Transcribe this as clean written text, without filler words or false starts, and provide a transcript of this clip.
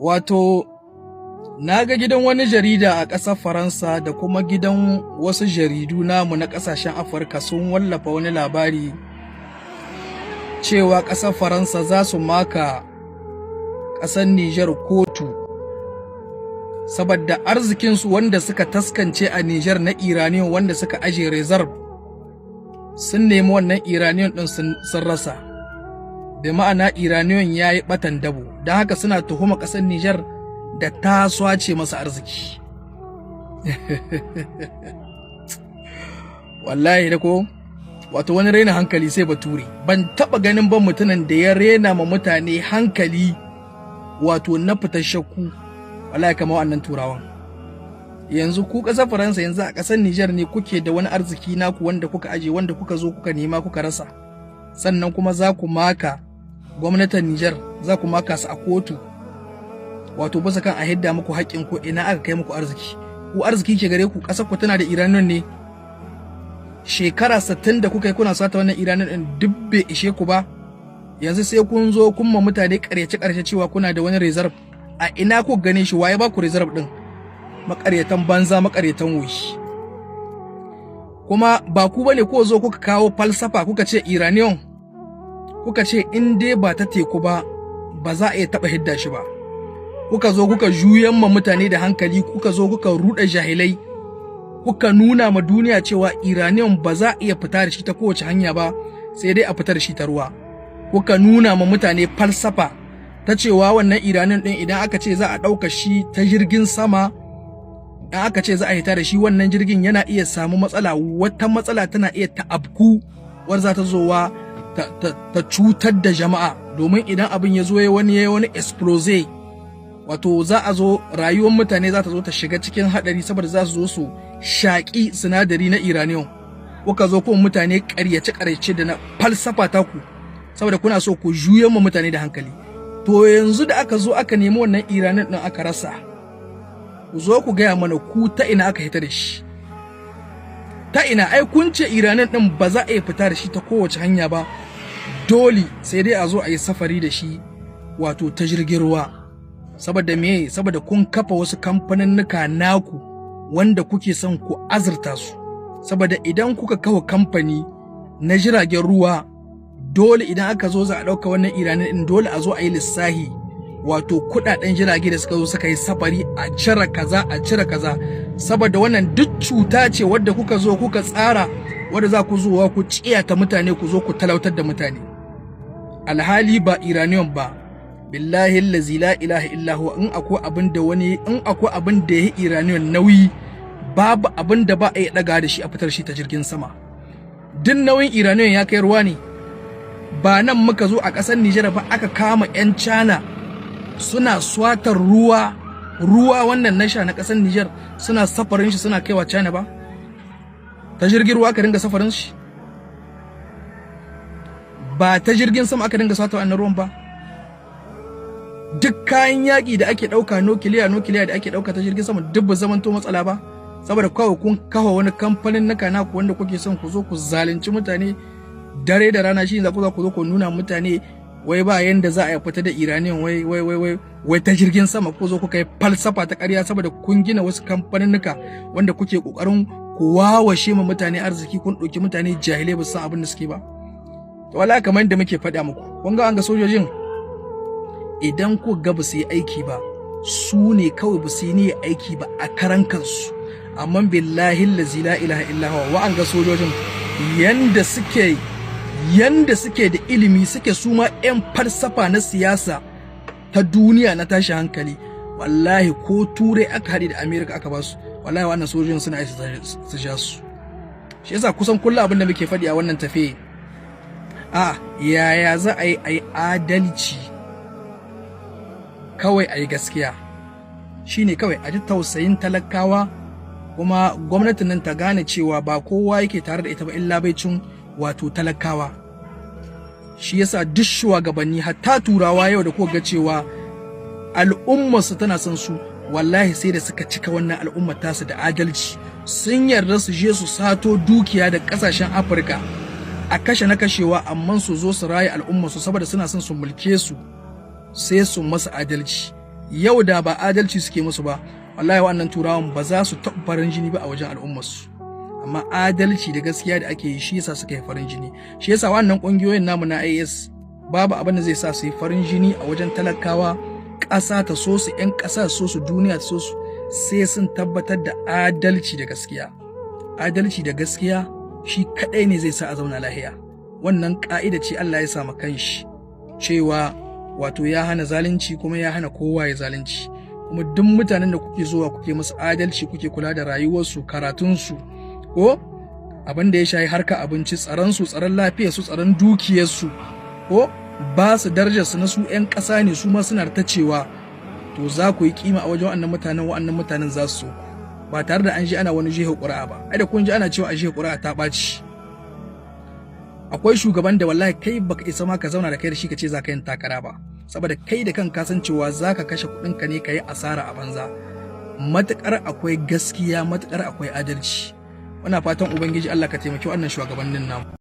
Wato, na ga gidan wani jarida a ƙasar Faransa da kuma gidan wasu jaridu namu na ƙasashen Afirka sun wallafa wani labari cewa ƙasar Faransa za su maka ƙasar Nijar kotu saboda arzikinsu wanda suka taskance a Nijar na uranium, wanda suka aje reserve, sun nemi wannan uranium ɗin sun rasa. Da ma'ana uranium ya yi ɓatan dabo, don haka suna tuhuma ƙasar Nijar da ta swace masa arziki. Wallahi da ko, wato wani raina hankali sai Bature. Ban taɓa ganin ban mutumin da ya rena ma mutane hankali, wato na fitar shakku, wallahi kamar wannan Turawan. Yanzu ku ƙasar Faransa, yanzu a ƙasar Nijar ne kuke da wani arziki naku wanda kuka aje, wanda kuka zo kuka nema kuka rasa, sannan kuma za ku maka gwamnatin Nijar, za ku maka su a kotu, wato bisa kan a hidda muku haƙƙin ku. Ina aka kai muku arziki? Ku arziki ke gare ku? Ƙasar ku tana da uranium ne? Shekara 60 da kuka yi kuna sata wannan uranium din, duk bai ishe ku ba? Yanzu sai kun zo kun ma mutane ƙaryace ƙarshe cewa kuna da wani reserve. A ina ku gane shi? Waye ba ku reserve din? Maƙaryatan banza, maƙaryatan woshi. Kuma ba ku bane ko zo kuka kawo falsafa, kuka ce uranium, kuka ce in dai ba ta teku ba, ba za a iya taɓa hidda shi ba? Kuka zo kuka juyan ma mutane da hankali, kuka zo kuka ruɗe jahilai, kuka nuna ma duniya cewa uranium ba za a iya fita da shi ta kowace hanya ba, sai dai a fita da shi ta ruwa. Kuka nuna ma mutane falsafa ta cewa wannan uranium ɗin, idan aka ce za a ɗauka shi ta jirgin sama, in aka ce za a hita da shi, wannan jirgin yana iya samu matsala, wata matsala tana iya ta'abku wadda za ta zowa ta cutar da jama'a, domin idan abin ya zo ya wani explode, wato za a zo rayuwar mutane za ta zo ta shiga cikin haɗari, saboda za su zo su shaƙi sinadari na uranium. Kuka zo kuma mutane ƙaryace ƙaryace da na falsafa taku, saboda kuna so ku juyan ma mutane da hankali. To yanzu da aka zo aka nemi wannan uranium ɗin aka rasa, ku zo ku gaya mana ku ta ina aka hita da shi, ta ina? Ai kun ce uranium ɗin ba za a iya fita da shi ta kowace hanya ba, dole sai dai a zo a yi safari da shi, wato ta jirgin ruwa. Saboda me? Saboda kun kafa wasu kamfaninnika naku wanda kuke son ku azurta su. Saboda idan kuka kafa kamfani na jiragen ruwa, dole idan aka zo za a ɗauka wannan uranium ɗin, dole a zo a yi lissahi, wato kuɗaɗen jirage da suka zo suka yi safari, a cire kaza, a cire kaza. Saboda wannan duk cuta ce wadda kuka zo kuka tsara, wadda za ku zuwa ku ciyata mutane, ku zo ku talautar da mutane. Alhali ba uranium ba, billahi allazi la ilaha illa huwa, in akwai abin da ya yi uranium nauyi, babu abin da ba a yi daga da shi a fitar shi ta jirgin sama. Duk nauyin uranium ya kai ruwa ne? Ba nan muka zo a ƙasar Nijar ba aka kama 'yan Cana suna swatar ruwa, ruwa wannan na sha na ƙasar Nijar, suna safarin shi suna kaiwa China ba? Ta jirgin ruwa aka dinga safarin shi, ba ta jirgin sama aka dinga sata wannan ruwan ba. Duk kayan yaƙi da ake ɗauka, nukiliya, nukiliya da ake ɗauka ta jirgin sama, duk ba zamanto matsala ba, saboda kawai kun kafa wani kamfanin naka naku wanda kuke son ku zo ku zalunci mutane dare da rana. Shi za ku zo ku nuna mutane wai ba yanda za a fita da uranium, wai wai wai wai wai ta jirgin sama. Ku zo kuka yi falsafa ta ƙarya saboda kun gina wasu kamfaninnika wanda kuke ƙoƙarin ku wawashe ma mutane arziki. Kun ɗauki mutane jahilai, ba su san abin da suke ba. To wallahi kamar yadda muke faɗa muku, kun ga an ga sojojin, idan ku ga ba su yi aiki ba, su ne kawai ba su yi aiki ba a karan kansu. Amma billahi allazi la ilaha illa huwa, wa'an ga sojojin, yanda suke da ilimi, suke su ma 'yan falsafa na siyasa ta duniya na tashi hankali, wallahi ko Turai aka haɗe da Amerika aka basu, wallahi wannan sojojin suna isa su sha su. Shi yasa kusan kullum abin da muke faɗi a wannan tafe, a yaya za a yi a yi adalci, kawai a yi gaskiya, shine kawai a ji tausayin talakawa. Kuma gwamnatin nan ta gane cewa ba kowa yake tare da ita ba illa baicin wato talakawa. Shi yasa duk shugabanni, hatta Turawa yau da kuka ga cewa al'ummarsu tana son su, wallahi sai da suka cika wannan al'ummar tasu da adalci. Sun yarda su je su sato dukiya da kasashen Afirka, a kashe na kashewa, amma su zo su raye al'ummarsu, saboda suna son su mulke su, sai su masa adalci. Yau da ba adalci suke musu ba, wallahi wannan Turawan ba za su taɓa farin jini ba a wajen al'ummarsu. Amma adalci da gaskiya da ake yi, shi yasa suka yi farin jini. Shi yasa wannan ƙungiyoyin namu na AES, babu abin da zai sa su yi farin jini a wajen talakawa, ƙasa ta so su, 'yan ƙasa so su, duniya ta so su, sai sun tabbatar da adalci da gaskiya. Adalci da gaskiya shi kaɗai ne zai sa a zauna lahiya. Wannan ƙa'ida ce Allah ya sa ma kanshi, cewa wato ya hana zalunci kuma ya hana kowa ya zalunci. Kuma duk mutanen da kuke zuwa kuke musu adalci, kuke kula da rayuwarsu, karatunsu, ko abin da ya shayi harka abinci, tsaron su, tsaron lafiyarsu, tsaron dukiyarsu, ko ba su darajar su na su 'yan ƙasa ne, su ma suna ta cewa, to za ku yi kima a wajen waɗannan mutanen. Waɗannan mutanen za su so ba tare da an ji ana wani jefa ƙuri'a ba. Ai da kun ji ana cewa a jefa ƙuri'a, ta ɓaci. Akwai shugaban da wallahi kai baka isa ma ka zauna da kai da shi ka ce za ka yin takara ba, saboda kai da kanka san cewa za ka kashe kuɗinka ne, ka yi asara a banza. Matuƙar akwai gaskiya, matuƙar akwai adalci. Muna fatan Ubangiji Allah ka taimaki wannan shugabannin namu.